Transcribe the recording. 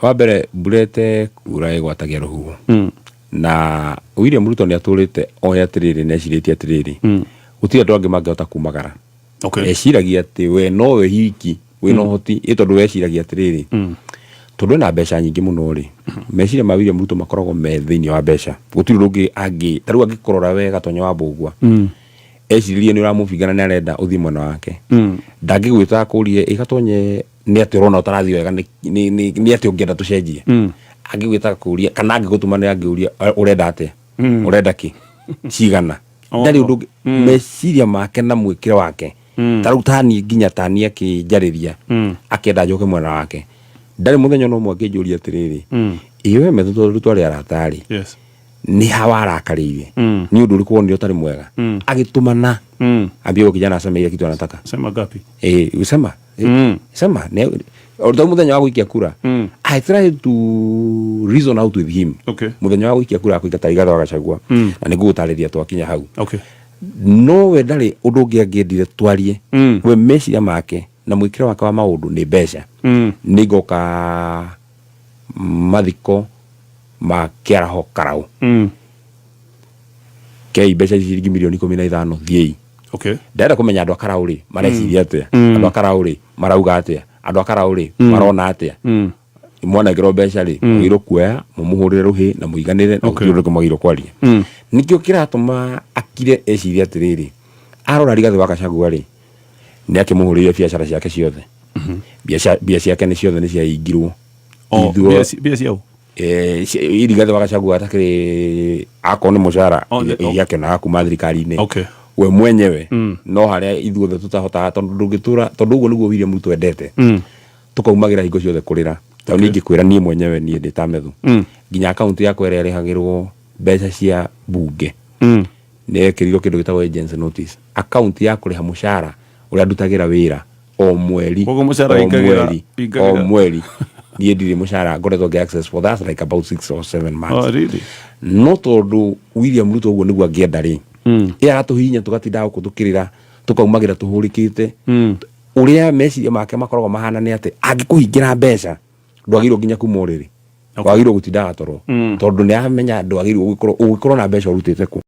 Wa mbere, mbura ĩtekura ĩgwatagia rũhuho. Na William Ruto nĩ atũrĩte oe atĩrĩrĩ na ecirĩtie atĩrĩrĩ, gũtirĩ andũ angĩ mangĩhota kumagara. Eciragia atĩ we nowe hiki wĩna ũhoti ĩ, tondũ weciragia atĩrĩrĩ, tondũ ena mbeca nyingĩ mũno rĩ, meciria ma William Ruto makoragwo me thĩinĩ wa mbeca. Gũtirĩ ũndũ ũngĩ angĩ ta rĩu angĩkũrora we Gatonyo wa Mbũgua, eciririe nĩ ũramũbingana, nĩ arenda ũthiĩ mwena wake. Ndangĩgwĩta akũrie, "Ĩ Gatonye, nĩ atĩ ũrona ũtarathiĩ wega? Nĩ atĩ ũngĩenda tũcenjie?" Angĩgwĩta akũrie kana angĩgũtũma nĩ angĩũria, "Ũrenda atĩa? Ũrenda kĩ cigana?" Ndarĩ ũndũ ũngĩ meciria make na mwĩkĩre wake. Ta rĩu taniĩ, nginya taniĩ akĩnjarĩria akĩenda njoke mwena wake, ndarĩ mũthenya no ũmwe akĩnjũria atĩrĩrĩ, "Ĩ we Methu, tondũ twarĩ arata-rĩ, nĩ ha warakarĩire? Nĩ ũndũ ũrĩkũ wonire ũtarĩ mwega?" Agĩtũmana ambie kijana aseme ile kitu anataka. Sema ngapi? Sema. Sema ta mũthenya wa gũikia kura, I tried to reason out with him. Mũthenya wa gũikia kura akũingata Rigathĩ wa Gachagua, na nĩ ngũgũtarĩria twakinya hau. No we ndarĩ ũndũ ũngĩ angĩendire twarie. We meciria make na mwĩkĩre wake wa maũndũ nĩ mbeca. Nĩ ngoka mathiko ma kĩaraho Karau, kei mbeca ici ciringi mirioni 15, thiĩi. Ndĩrenda kũmenya andũ a Karau rĩ mareciria atĩa, andũ a Karau rĩ marauga atĩa, andũ a Karau rĩ marona atĩa. Mwanengerwo mbeca rĩ, mwagĩrĩirwo kuoya mũmũhũrĩre rũhĩ na mũiganĩre na gũtirĩ ũndũ ũngĩ mwagĩrĩirwo kwaria. Nĩkĩo kĩratũma akire ecirie atĩrĩrĩ, arora Rigathĩ wa Gachagua rĩ, nĩ akĩmũhũrĩire biacara ciake ciothe. Mbia ciake nĩ ciothe nĩ ciaingirwo. Oh, mbia ciao. Rigathĩ wa Gachagua atakĩrĩ akorwo nĩ mũcara Oh, iria akĩonaga kuma thirikari-inĩ we mwenyewe, no harĩa ithuothe tũtahotaga, tondũ ndũngĩtũra, tondũ ũguo nĩguo William Ruto endete, tũkaumagĩra hingo ciothe kũrĩra. Tondũ niĩ ingĩkwĩra niĩ mwenyewe, niĩ ndĩ ta Methu, nginya akaunti yakwa ĩrĩa ĩrĩhagĩrwo mbeca cia bunge nĩ yekĩrirwo kĩndũ gĩtagwo agency notice, akaunti ya kũrĩha mũcara ũrĩa ndutagĩra wĩra o mweri. Koguo mũcara o mweri o mweri niĩ ndirĩ mũcara ngoretwo ngĩ access for that's like about 6 or 7 months. Oh, really? No tondũ William Ruto ũguo nĩguo angĩenda rĩ, ĩ aratũhihinya tũgatinda gũkũ tũkĩrĩra, tũkaumagĩra tũhũrĩkĩte. Ũrĩa meciria make makoragwo mahana nĩ atĩ angĩkũhingĩra mbeca, ndwagĩrĩirwo nginya kuma ũrĩrĩ, wagĩrĩirwo gũtindaga toro, tondũ nĩ amenya ndwagĩrĩirwo gũgĩkorwo ũgĩkorwo na mbeca ũrutĩte kũ.